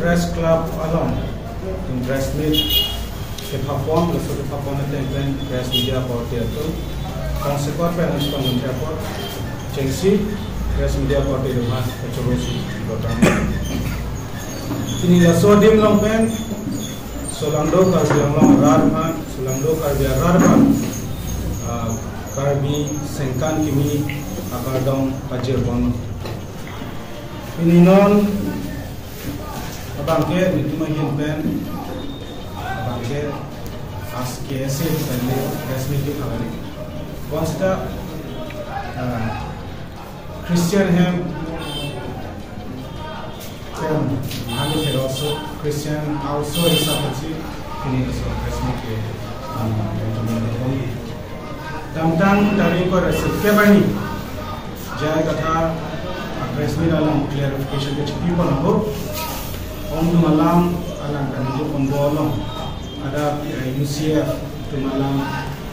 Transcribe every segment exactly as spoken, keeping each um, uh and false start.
Press Club along itum press meet kepapon, laso kepapon ateng pen press media korte atum kongsekot pen anchot pen apor chengsi press media korte atum aphan kachoro si botang. Pini laso adim along pen solangdo Karbi Anglong arat aphan, solangdo Karbi arat aphan, ah, Karbi sengkan kimi akardom pajirpon. Pini non abangke netum ahin pen abangke as K S A pen le press meet kepakari. Bonsita, ah, Christian hem pen hali ke also Christian also hisap si pini laso press meet ke, um, damtang tarik ko resip ke bani J I Kathar, ah, press meet along clarification kechipi pon ahut, ongdung alam alang kaningje pon do along, ada, eh, U C F atum alam,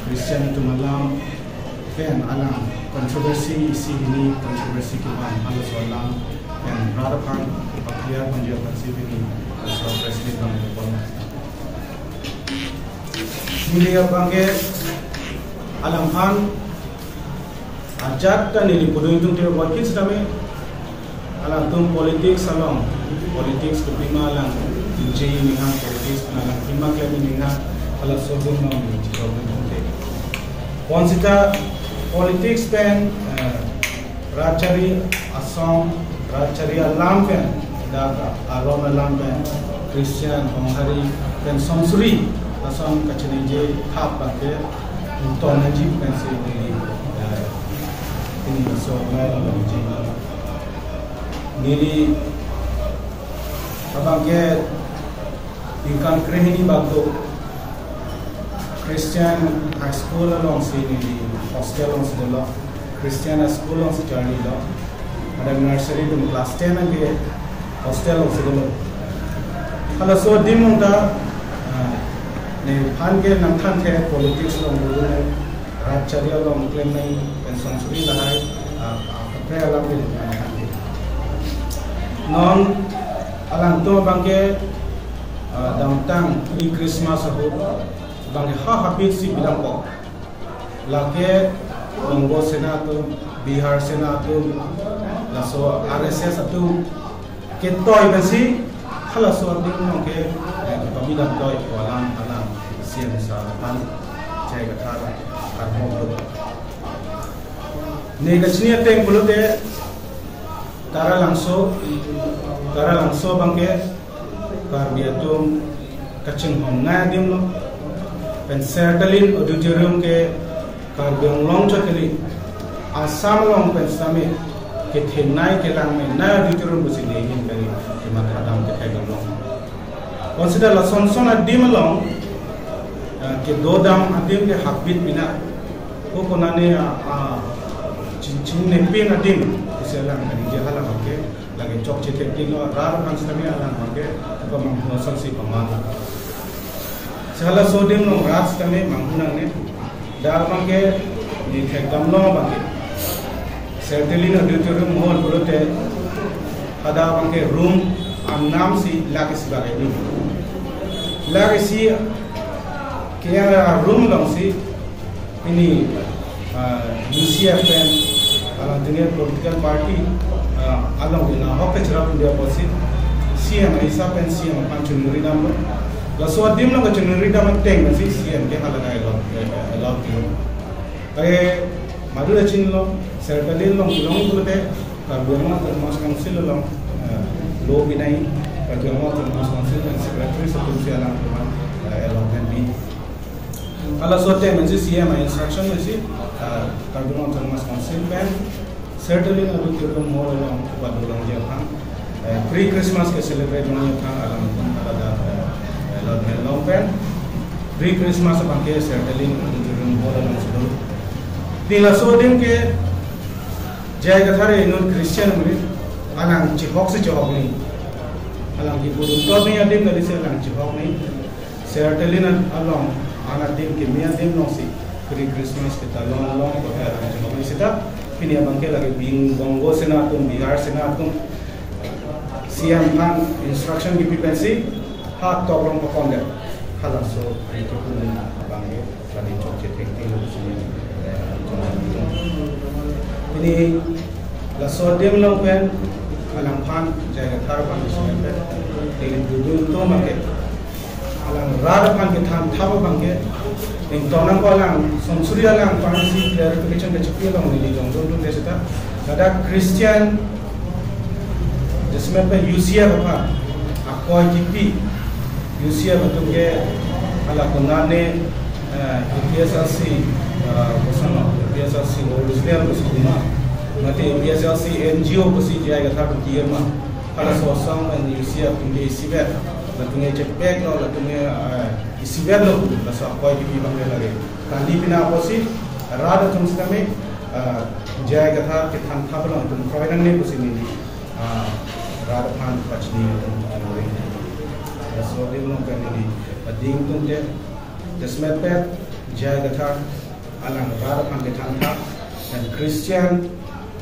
Christian atum alam pen alang controversy isi hini, controversy kevan halaso alam pen rat aphan pa-clear ponji aphan si pini laso press meet pangpon. Neli abangke alangphan ajat ta neli pudun tung tiro buat kit setame alangtum politics along, politics kopima alang ingje ningha, politics along kopima klem ningha, halaso adim along neli chiro tung te. Bonsita politics pen, eh, rat chari asong, rat chari alam pen, dak aron alam pen, Christian, Honghari pen Songsuri ason kachiningje thap abangke ingtonji pensi neli, eh, pini laso alai along neli abangke ningkan krehini bak do Christian High School alongsi neli hostel alongsi dolo, Christian High School alongsi charlilo. Ada nursery atum class ten anke hostel alongsi dolo. Halaso adim along ta, ah, nephan ke nangthan the politics along dulu ne rat chari along klem nang pen Songsuri lahai, ah, ah, kaprek alam ke nangthan the. Non alangtum abangke, ah, damtang pre-Christmas ahut abangke ha habit si bidang kok. Lake Bongo Sena atum, Bihar Sena atum, laso R S S atum ketoi pensi halaso adim along ke, eh, pabidang toi pu alam alang C M sir aphan J I Kathar karmo do. Ne kachini ateng pulote Taralangso, Taralangso abangke Karbi atum kachinghon nai adim lo. Pen Sertalin Auditorium ke Karbi Anglong chot kali, Assam along pen sitame kethenei kelangmenei auditorium pusi ne ahin kali, kematha dam kethek dam long. Consider lason son adim along, eh, kedodam adim ke habit pina. Ko konane, ah, ah, chin chin nepin adim pusi alang kaningje, hala abangke lake chokche thekding lo, rat aphan sitame alang abangke pamanghu asonsi pamang. Si halaso adim along rat sitame manghu nangne. Dak abangke ne thekdam lo abangke Sertalin Auditorium Hall pulote, hadak abangke room anam si lake isi bak room. Lake isi ke room alongsi pini, ah, U C F pen, ah, junior political party, ah, along ina hok kachira pun dia apotsi C M aisa pen C M aphan chunri damlo. Laso adim along kachunri dam ateng si C M ke hala nai lo, eh, lo tilo. Kare madu da chinilo, Sertalin along kelong pulote Karbi Anglong Autonomous Council along, eh, lo binai, Karbi Anglong Autonomous Council pen secretary atum si alang teman, eh, allotment bi. Halaso ateng pensi C M a-instruction pensi, eh, Karbi Anglong Autonomous Council pen Sertalin Auditorium Hall along padolongji aphan, eh, pre-Christmas ke celebrate longji aphan alang pun hala dak, eh, allotment long pen pre-Christmas abangke Sertalin Auditorium Hall alongsi do. Pini laso adim ke J I Kathar inut Christian mri, alang chihok si chihok ni. Alang kipudun to ni adim kali si alang chihok ni. Sertalin along an adim keme adim alongsi pre-Christmas kita long long ko alang chihok ni seta. Pini abangke lake Bing-, Bongo Sena atum, Bihar Sena atum, C M aphan instruction kipi pensi ha toklong pakon det. Halaso ai kipu abang ke kali chokche thekthelo pusi, eh, chonghong. Pini laso adim along pen alangphan J I Kathar aphan isi pen pini dudun to make alang rat aphan kethan thap abang ke ning tonang ko alang sonsuri alangphan isi clarification kechipi along neli jongjon dun de seta. Ladak Christian jasemet pen U C F aphan akoi kipi, U C F atum ke hala konane, eh, A P H L C, eh, koson lo, A P H L C original koson ma, mate A P H L C N G O kosi J I Kathar atum ke ma, halaso asong pen U C F atum ke isivet, latum ke chepek lo, latum ke, eh, isivet lo, laso akoi kipi abang ke lake. Kali pina apotsi rat atum sitame, eh, J I Kathar kethan thap along itum kroi nangne pusi neli, eh, rat aphan pachini atum anuri. Laso adim along pen neli ading atum ke jasemet pen J I Kathar alang rat aphan kethan thap, dan Christian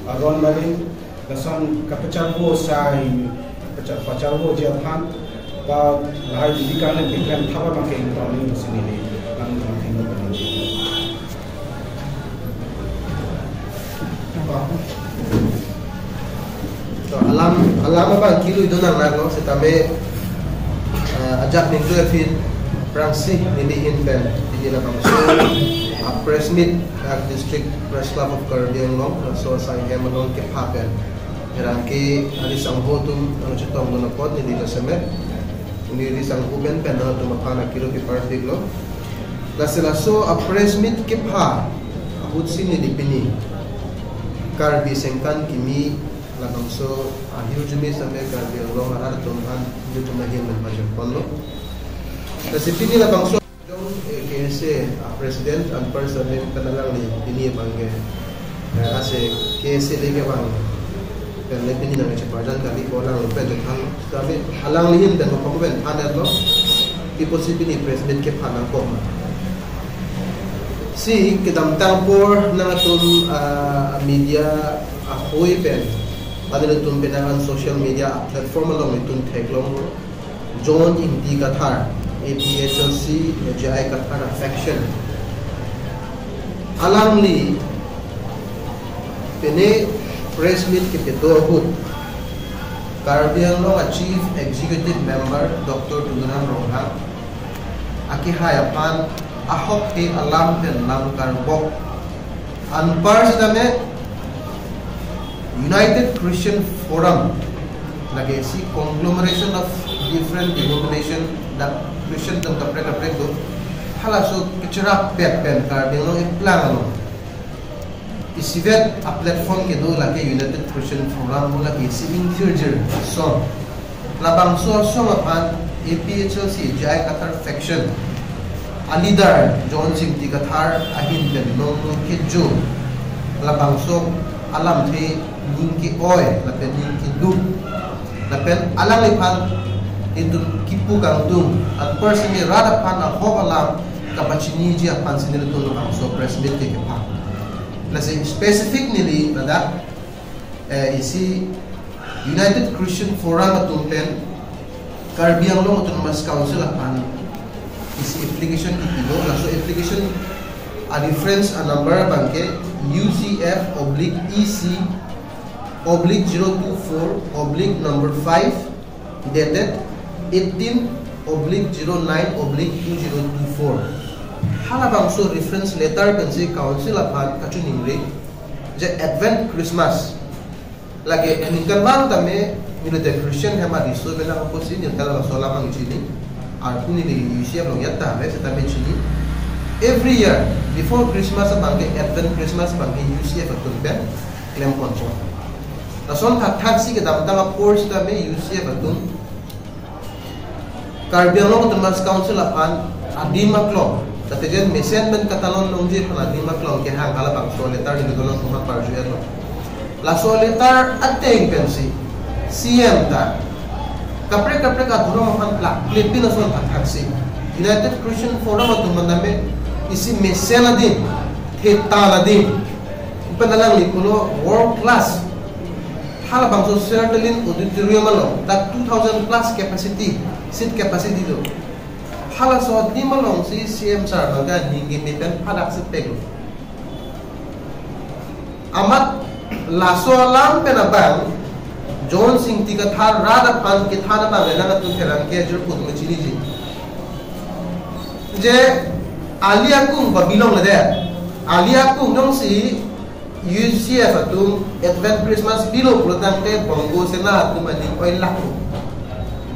aron maling lason kapacharvo sai, pachar, pacharvoji aphan, ba lahai didi kanglen keklem thap abang ke ingtong ning pusi neli lang lang thengno penji. To alam, alam abang kilu idun nang nang lo, setame, eh, ajak ning tu efin prangsi neli hin pen, neli labangso a press meet, a District Press Club of Karbi Anglong, laso asai hem along kepha pen pherangke arisangho atum nangchetongdun apot neli jasemet, neli arisangho pen pen nangtum aphan akiru kipar piklo. Lasi laso a press meet kepha ahutsi neli pini Karbi Sengkan Kimi labangso ahirjume same Karbi Anglong arat atum aphan nelitum ahin pen pajirponlo. Lasi pini labangso Jong, eh, K S A, ah, President anparsi pen alangli pini abang ke, eh, ase K S A le ke abang pen le pini nangcheparjan kali ko alangli pen than. Kami alangli hin pen ko pen than lo. Ipo si pini press meet kepha nangkok ma. Si kedamtang apor nangtum, ah, media ahui pen, pada nangtum pen nang social media platform along nangtum theklong John Ingti Kathar, A P H L C, J I Kathar faction. Alangli pene press meet kedo ahut, Karbi Anglong a Chief Executive Member Doctor Tuliram Ronghang akehai aphan ahok he alam pen lam karbok. Anpar sitame United Christian Forum, lake isi conglomeration of different denomination, dak Christian atum kaprek kaprek do, halaso kecherap pet pen Karbi Anglong eplang along isivet a platform kedo lake United Christian Forum, lake isi ingthirjir asong. Labangso asong aphan A P H L C J I Kathar faction a leader John Ingti Kathar ahin pen nong nong kejo labangso alamthe ning ke-oi lapen ning keduk lapen alangliphan itum kipu kangtung anpar sini rat aphan ahok alam kapachiniji aphan sini itum labangso press meet ke kepha. Lasi specific neli ladak, eh, isi United Christian Forum atum pen Karbi Anglong Autonomous Council aphan isi application kipi do, laso application a reference a number abang ke U C F oblique E C oblique zero two four oblique number five, dated eighteen oblique zero nine oblique two zero two four. Halabangso reference letter pensi council aphan kachiningri je Advent Christmas lake ningkan vang tame nelitum Christian hem a riso belang apotsi nelitum laso alam nangchini. Arpu neli U C F along yat tame setame chini. Every year before Christmas abang ke Advent Christmas abang ke U C F atum pen klemponpo. Lason thakthak si kedamtang apor sitame U C F atum Karbi Anglong Autonomous Council aphan adim aklong, tate jen mesen pen katalon longji aphan adim aklong kehang halabangso letter neli dolong komat parju-etlo. Laso letter ateng pensi C M ta kaprek kaprek adhorom aphan plak klepin ason thakthak si United Christian Forum atum mandame isi mesen adim, thetan adim, pen alangli pulo world class Halabangso Sertalin Auditorium along ta two thousand plus capacity, seat capacity do. Halaso adim alongsi C M sir abangke aning keme pen hadak si peglo. Amat laso alam pen abang Jones Ingti Kathar rat aphan kethan abang le nangtum pherangke ajirpo atum chiniji. Je ali akung ba bilong le de. Ali akung jongsi U C F atum Advent Christmas pilo pulo tangte Bongo Sena atum aning oi lakpo.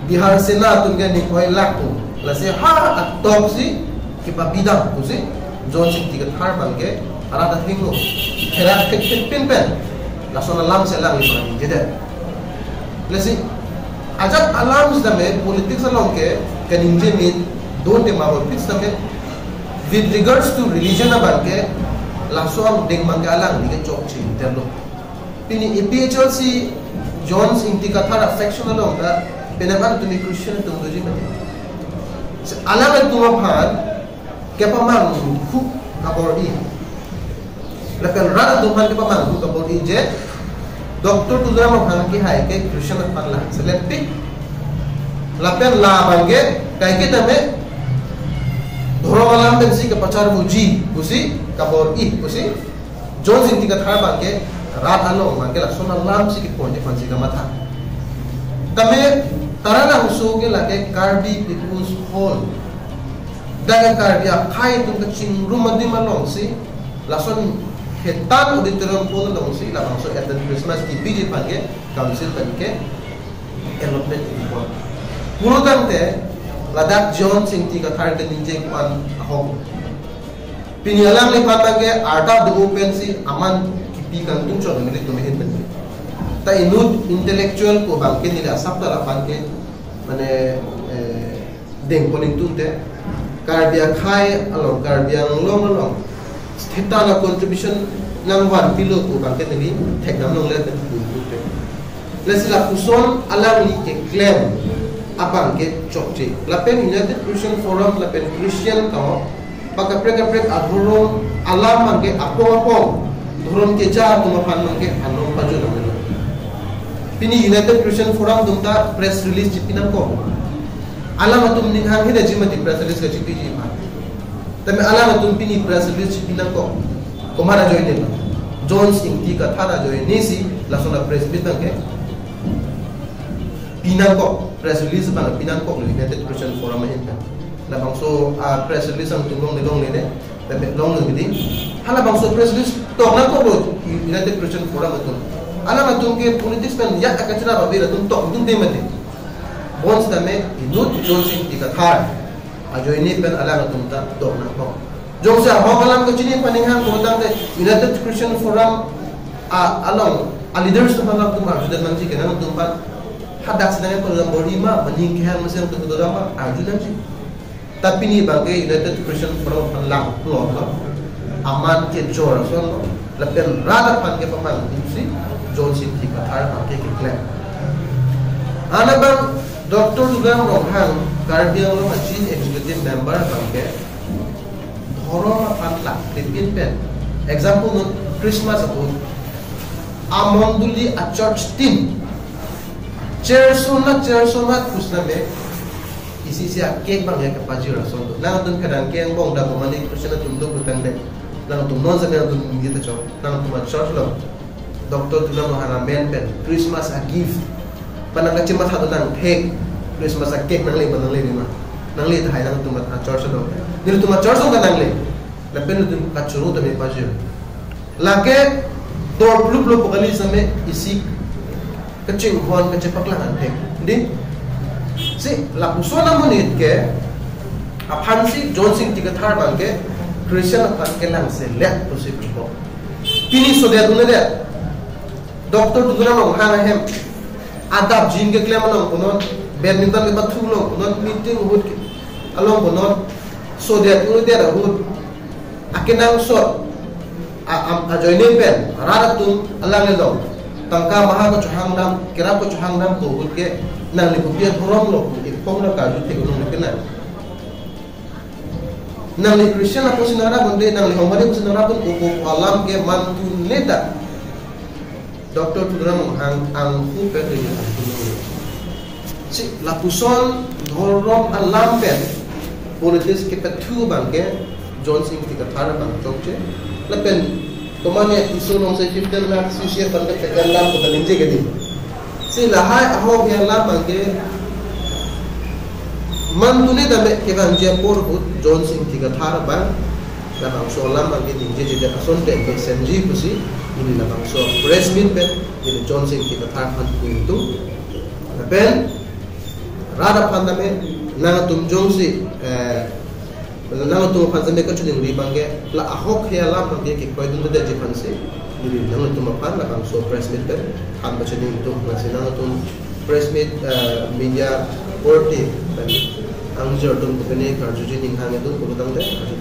Bihar Sena atum ke aning oi lakpo. Lasi ha atok si kepabidam pusi Jones Ingti Kathar abangke arat athengno, herat pin pin pin pen lason alam si alangli abang ningjedet. Lasi ajat alam sitame politics along ke kaningje min don te mabor pit sitame, with regards to religion abangke laso angdeng abangke alangli ke chokche terlo. Pini A P H L C Jones Ingti Kathar a-faction along ta penang an tumi Christian atum doji mati. Alangtum aphan kepamanghu kabor-i. Lapen rat atum aphan kepamanghu kabor-i je Doctor Tuliram Ronghang kehai ke Christian aphan lang selepik. Lapen labangke kaike tame dhorom alam pensi kepacharmuji pusi kabor-i pusi Jones Ingti Kathar abangke rat along abangke lason alam si kepon je aphansi kamatha. Tame Taralangso ke lake Karbi People's Hall. Dak ke Karbi akhei atum kachingrum adim alongsi lason Hetan Auditorium Hall alongsi labangso Advent Christmas kepiji abangke council abangke allotment kepon. Pulo tangte ladak Jones Ingti Kathar keningje ko-an ahok. Pini alangliphan abangke arta do pensi aman kipi kangtung chot nelitum ahin pen. Ta inut intellectual ko abangke neli asap ta lapen ke mane, eh, dengpon ingtungte Karbi akhei along, Karbi Anglong along Hetan a-contribution nangvanpilo ko abangke neli thekdam longle pen ingtungte. Lasi lapuson alangli keklem abangke chokche. Lapen United Christian Forum lapen Christian ta ba kaprek kaprek adhorom alam abangke apong apong dhorom keja atum aphan abangke anom pajut nanglo. Pini United Christian Forum atum ta press release chipi nangkok. Alanglitum ning hanghe daji mati press release kachipiji ma. Tame alanglitum pini press release chipi nangkok. Komat ajoine ma? Jones Ingti Kathar ajoine si lason a-press meet abangke pi nangkok, press release abang pi nangkoklo United Christian Forum ahin pen. Labangso a-press release angtum longle longle ne, tame longle midi. Halabangso press release tok nangkoklo United Christian Forum atum. Alanglitum ke politics pen ya akachina babi latum tok ingtungte mati. Bonsitame inut Jones Ingti Kathar ajoine pen alanglitum ta tok nangkok. Jongsi ahok alam kachini aphan ning hang ko tangte United Christian Forum a, along a-leaders atum aphan alanglitum arjudet nangji ke nangtum aphan hadak si nangkok dam bor-i ma, maning kehang masi nangtum kedo dam ma, arju nangji. Ta pini abangke United Christian Forum aphan lang plot lo. Aman kejor asonlo. Lapen rat aphan kepamanghu si Jones Ingti Kathar abangke keklem. Anabang Doctor Tuliram Ronghang, Karbi Anglong a-Chief Executive Member abangke dhorom aphan lang tipin pen. Example non Christmas ahut amondoli a-church tin church sona church sona pusna me isi isi a-cake abang ya kepajir ason do. Nangtum kadang ke angbong da pemani Christian atum do putang de. Nangtum non sa nangtum ningje ta chok. Nangtum a-church lo Doctor Tuliram Ronghang amen pen Christmas a-gift. Panang kachimatha do nangthek Christmas a-cake nangle ma nangle ma. Nangle tahai nangtum a-church do. Nelitum a-church do nangle. Lapen nelitum kachoro tame pajir. Lake dor plup lo pokali same isi kachinghon kachepaklang anthek. Di? Si lapuson amonit ke aphansi Jones Ingti Kathar abangke Christian aphan kelang selet pusi pupo. Pini sodet un-edet. Doctor Tuliram Ronghang ahem adap jin keklem along konon, badminton kepathu along konon, meeting ahut ke along konon, sodet un-edet ahut akenangsot a, am, ajoine pen rat atum alanglilong tangka maha kachohang dam, kerap kachohang dam ko ahut ke nangli kopi adhorom lo, iphong na karju thek unong na kena. Nangli Christian apotsi nangrap un-e, nangli Hongmari apotsi nangrap un-e, ko, ko alam ke mantu neta. Doctor Tuliram Ronghang anghu pen ri ang. Si lapuson dhorom alam pen politics kepathu abang ke John Singh Ingti Kathar abang chokche. Lapen tomane iso long se fifteen lakh C C F fund ke alam ko taling je ke di. Si lahai ahok ya alam abang ke man tuni dame kevangji apor ahut John Singh Ingti Kathar abang labangso alam abang ke ningjejedet asonte ke S M G pusi neli labangso press meet pen neli John Singh Ingti Kathar aphan pu ingtung. Lapen rat aphan tame nangtum jongsi, eh, nangtum aphan tame kachiningri abang ke la ahok he alam abang ke kekroidundedetji aphansi neli nangtum aphan labangso press meet pen than pachini ingtung. Lasi nangtum press meet, eh, media korte pen angjir atum kopine karjuji ning hang atum kopitangte karju